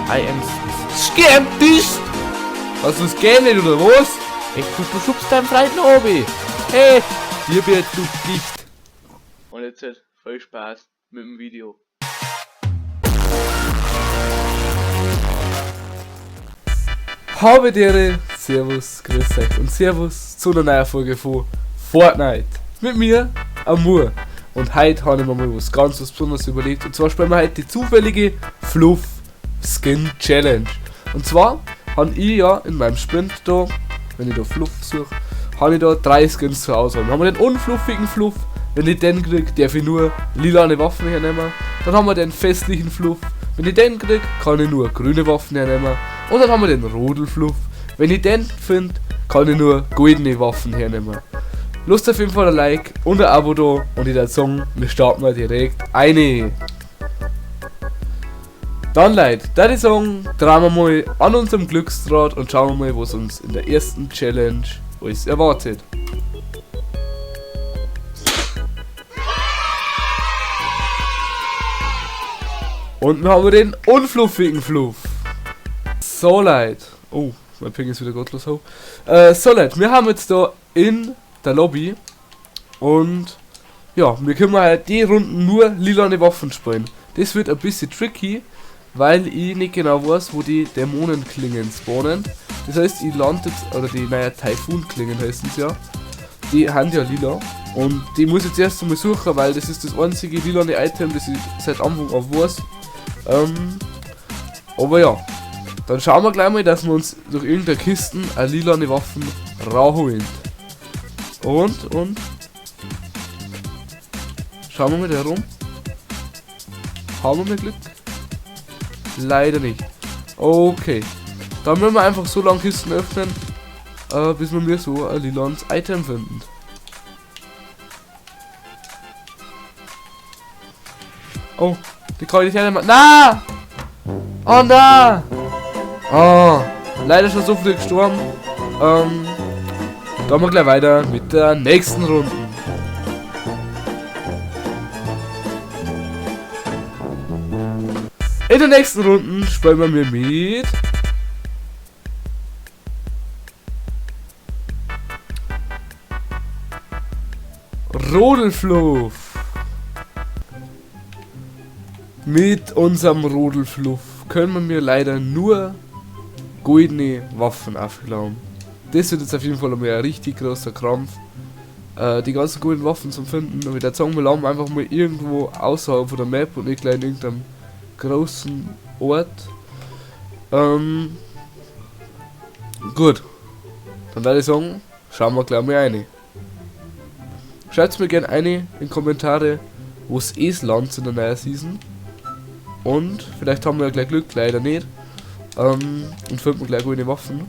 I am skeptisch! Was du es nicht oder was? Echt, du schubst deinen Freund noch oben. Hey, dir wird du nicht. Und jetzt halt viel Spaß mit dem Video. Habe Ehre, Servus, grüß euch und Servus zu einer neuen Folge von Fortnite. Mit mir, Amur. Und heute habe ich mir mal was ganz was Besonderes überlegt. Und zwar spielen wir heute die zufällige Fluff Skin Challenge. Und zwar habe ich ja in meinem Spind da, wenn ich da Fluff suche, habe ich da 3 Skins zur Auswahl. Dann haben wir den unfluffigen Fluff, wenn ich den krieg, darf ich nur lilane Waffen hernehmen. Dann haben wir den festlichen Fluff, wenn ich den krieg, kann ich nur grüne Waffen hernehmen. Und dann haben wir den Rodelfluff, wenn ich den find, kann ich nur goldene Waffen hernehmen. Lasst auf jeden Fall ein Like und ein Abo da und ich würde sagen, wir starten mal direkt eine. Dann Leute, da ich sagen, drehen wir mal an unserem Glücksrad und schauen wir mal, was uns in der ersten Challenge alles erwartet. Und wir haben den unfluffigen Fluff. So Leute. Oh, mein Ping ist wieder gottlos hoch. So Leute, wir haben jetzt da in der Lobby und ja, wir können halt die Runden nur lilane Waffen spielen. Das wird ein bisschen tricky, weil ich nicht genau weiß, wo die Dämonenklingen spawnen. Das heißt, ich lande jetzt, oder die, naja, Taifun-Klingen heißen sie ja, die haben ja lila. Und die muss ich jetzt erst einmal suchen, weil das ist das einzige lilane Item, das ich seit Anfang an weiß. Aber ja, dann schauen wir gleich mal, dass wir uns durch irgendeine Kisten eine lilane Waffen rausholen. Und schauen wir mal da rum. Haben wir mal Glück? Leider nicht. Okay. Dann müssen wir einfach so lange Kisten öffnen, bis wir mir so ein lilanes Item finden. Oh, die kann ich nicht hernehmen. Na! Oh na! Oh, leider schon so früh gestorben. Dann machen wir gleich weiter mit der nächsten Runde. In der nächsten Runde spielen wir mit Rodelfluff. Mit unserem Rodelfluff können wir mir leider nur goldene Waffen aufklauen. Das wird jetzt auf jeden Fall einmal ein richtig großer Krampf. Die ganzen goldenen Waffen zum Finden. Und ich würde sagen, wir landen einfach mal irgendwo außerhalb von der Map und nicht gleich in irgendeinem großen Ort. Gut. Dann würde ich sagen, schauen wir gleich mal rein. Schreibt mir gerne eine in die Kommentare, wo es eh landet in der neuen Season. Und vielleicht haben wir ja gleich Glück, leider nicht. Und finden wir gleich goldene Waffen.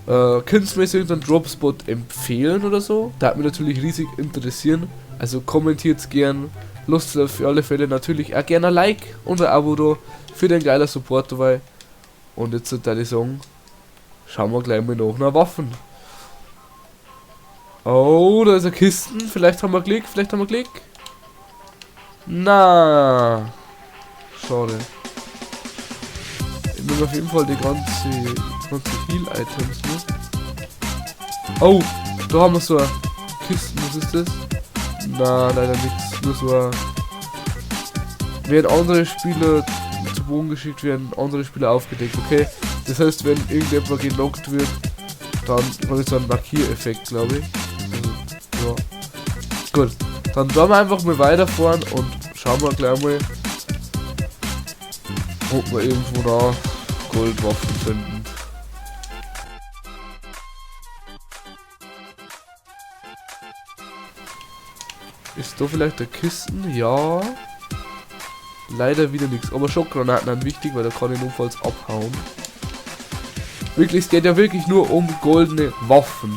Könnt ihr mir jetzt irgendeinen Dropspot empfehlen oder so? Da hat mich natürlich riesig interessieren. Also kommentiert's gern. Lasst auf alle Fälle natürlich auch gerne ein Like und ein Abo da für den geilen Support dabei. Und jetzt würde ich sagen, schauen wir gleich mal nach einer Waffen. Oh, da ist eine Kiste. Vielleicht haben wir Glück, vielleicht haben wir Glück. Na. Schade. Ich nehme auf jeden Fall die ganze Heal-Items mit. Oh, da haben wir so eine Kiste. Was ist das? Na, leider nichts. Nur so ein. Werden andere Spieler zu Boden geschickt, werden andere Spieler aufgedeckt, okay? Das heißt, wenn irgendjemand genockt wird, dann habe ich so einen Markiereffekt, glaube ich. Also, ja. Gut. Dann werden wir einfach mal weiterfahren und schauen wir gleich mal, ob wir irgendwo da Goldwaffen finden. Ist da vielleicht der Kisten? Ja. Leider wieder nichts. Aber Schockgranaten sind wichtig, weil da kann ich notfalls abhauen. Wirklich, es geht ja wirklich nur um goldene Waffen.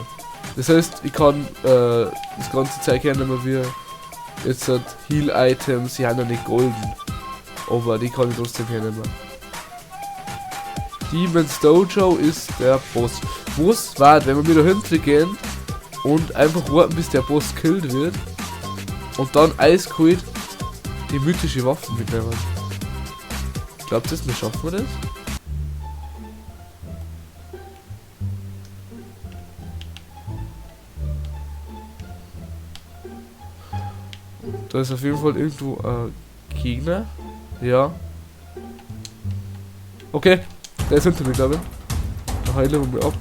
Das heißt, ich kann das ganze Zeug hernehmen wie jetzt hat Heal-Items, sie haben ja nicht golden. Aber die kann ich trotzdem hernehmen. Demon's Dojo ist der Boss. Was war, wenn wir wieder hinten gehen und einfach warten, bis der Boss gekillt wird und dann eiskalt die mythische Waffen mitnehmen. Glaubt ihr, wir schaffen das? Da ist auf jeden Fall irgendwo ein Gegner. Ja. Okay, der ist hinter mir, glaube ich. Da heilen wir mal ab.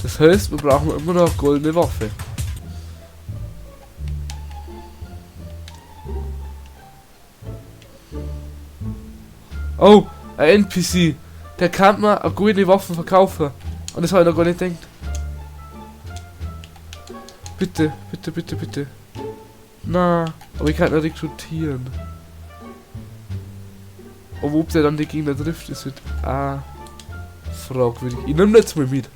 Das heißt, wir brauchen immer noch eine goldene Waffe. Oh, ein NPC. Der kann mir eine goldene Waffe verkaufen. Und das habe ich noch gar nicht gedacht. Bitte, bitte, bitte, bitte. Na, aber ich kann nicht rekrutieren. Aber ob der dann die Gegner trifft, ist halt auch fragwürdig. Ich nehme jetzt mal mit.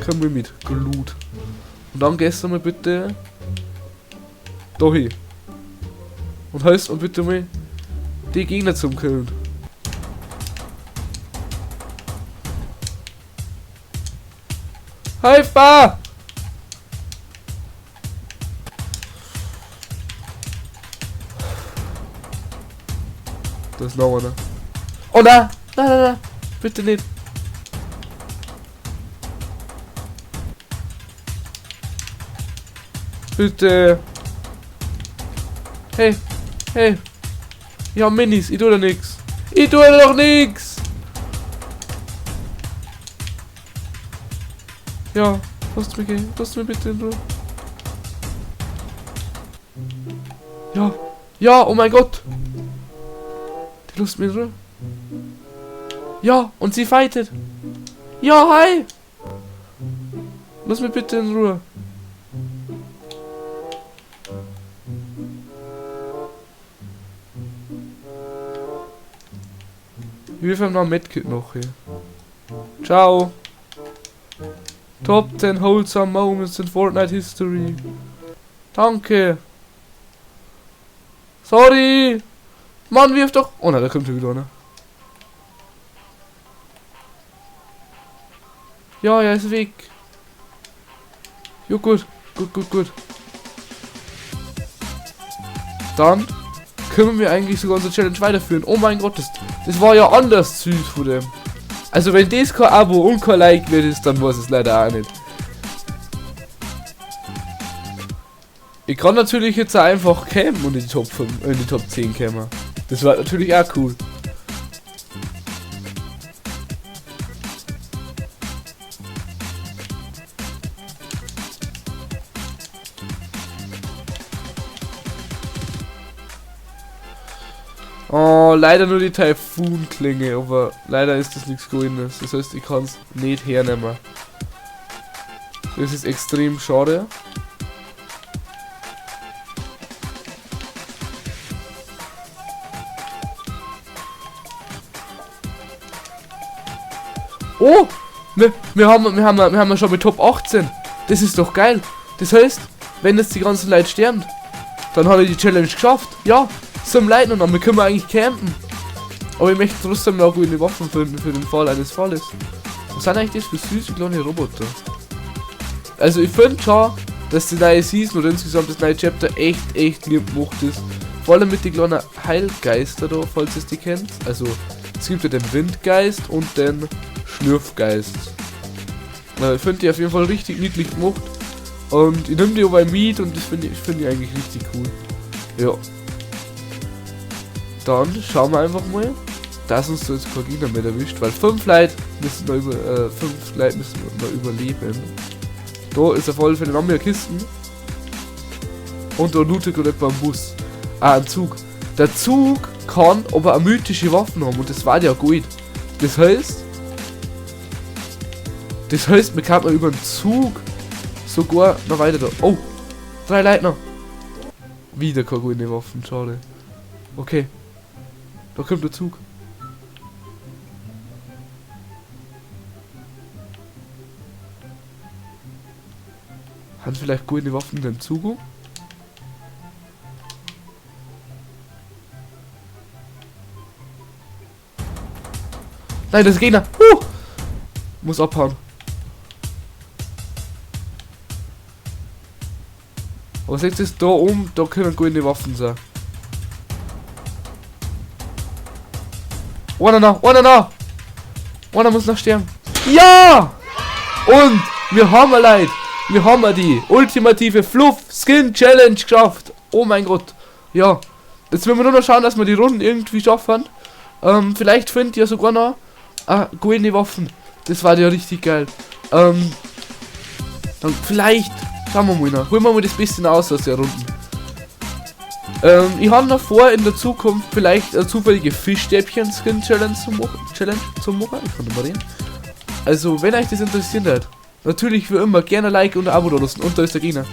Komm mal mit. Glut. Und dann gehst du mal bitte da hin. Und heißt und bitte mal die Gegner zum Killen. Hyper! Da ist noch einer. Oh nein! Nein, nein, nein! Bitte nicht! Bitte! Hey! Hey! Ich hab Minis, ich tu da nix! Ich tu da doch nix! Ja, lasst mich gehen, lasst mich bitte in Ruhe. Ja, ja, oh mein Gott! Die lässt mich in Ruhe. Ja, und sie fightet. Ja, hi! Lass mich bitte in Ruhe. Ich will noch ein Medkit noch hier. Ciao. Top 10 wholesome moments in Fortnite History. Danke. Sorry. Mann, wirf doch. Oh nein, da kommt schon wieder einer. Ja, er ist weg. Jo, gut. Gut, gut, gut. Dann können wir eigentlich sogar unsere Challenge weiterführen. Oh mein Gott, das war ja anders süß von dem. Also wenn das kein Abo und kein Like wird ist, dann weiß es leider auch nicht. Ich kann natürlich jetzt auch einfach campen und in die Top 5, in die Top 10 kommen. Das war natürlich auch cool. Oh, leider nur die Taifun-Klinge, aber leider ist das nichts Goldenes. Das heißt, ich kann's nicht hernehmen. Das ist extrem schade. Oh! Wir haben schon mit Top 18. Das ist doch geil. Das heißt, wenn jetzt die ganzen Leute sterben, dann habe ich die Challenge geschafft. Ja, zum Leiden und dann können wir eigentlich campen. Aber ich möchte trotzdem noch gute Waffen finden für den Fall eines Falles. Was sind eigentlich das für süße kleine Roboter? Also ich finde schon, dass die neue Season oder insgesamt das neue Chapter echt lieb gemacht ist. Vor allem mit den kleinen Heilgeister da, falls ihr die kennt. Also es gibt ja den Windgeist und den Schlürfgeist. Ich finde die auf jeden Fall richtig niedlich gemacht. Und ich nehme die auch bei mit und das finde ich eigentlich richtig cool. Ja. Dann schauen wir einfach mal, dass uns da jetzt kein Gegner mehr erwischt, weil 5 Leute müssen noch über, 5 Leute müssen noch überleben. Da ist auf alle Fälle noch mehr Kisten. Und da lootet gerade jemand am Bus. Ah, ein Zug. Der Zug kann aber auch mythische Waffen haben und das war ja gut. Das heißt, man kann über den Zug sogar noch weiter da. Oh, 3 Leute noch. Wieder keine gute Waffen, schade. Okay. Da kommt der Zug. Haben vielleicht gute Waffen in dem Zug? Nein, das ist Gegner. Huh! Muss abhauen. Aber seht ihr es da oben, da können goldene Waffen sein. Einer noch, einer noch! Einer muss noch sterben. Ja! Und wir haben Leute, wir haben die ultimative Fluff Skin Challenge geschafft. Oh mein Gott. Ja. Jetzt müssen wir nur noch schauen, dass wir die Runden irgendwie schaffen. Vielleicht findet ihr sogar noch goldene Waffen. Das war ja richtig geil. Dann vielleicht schauen wir mal noch. Holen wir mal das bisschen aus der Runden. Ich habe noch vor, in der Zukunft vielleicht eine zufällige Fischstäbchen-Skin Challenge zu machen. Ich kann nicht mehr reden. Also, wenn euch das interessiert hat, natürlich wie immer gerne Like und ein Abo da lassen. Und da ist der Gegner.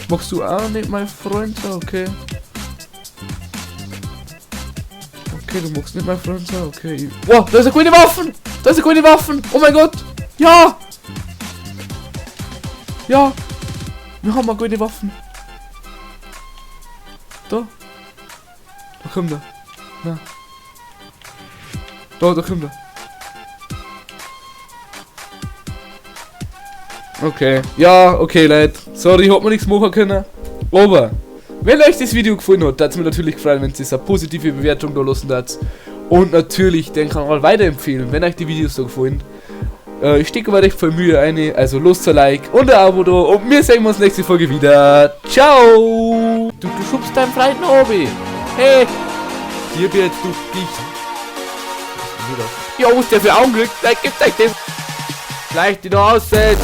Magst du auch nicht, mein Freund? Okay. Okay, du magst nicht, mein Freund. Okay. Wow, da ist eine grüne Waffen! Da ist eine grüne Waffen! Oh mein Gott! Ja! Ja! Wir haben eine grüne Waffen. Da. Da kommt er. Na. Da kommt er. Okay. Ja, okay, Leute. Sorry, hat man nichts machen können. Aber, wenn euch das Video gefallen hat, würde es mich natürlich freuen, wenn ihr eine positive Bewertung da lassen würdet. Und natürlich den Kanal weiterempfehlen, wenn euch die Videos so gefallen. Ich stecke aber recht viel Mühe ein, also los zu Like und ein Abo da. Und wir sehen uns nächste Folge wieder. Ciao! Du schubst deinen Freund nach oben. Hey! Hier wird du dich. Ja, was der für Augen kriegt, dann gibt euch das. Vielleicht die noch aussetzt.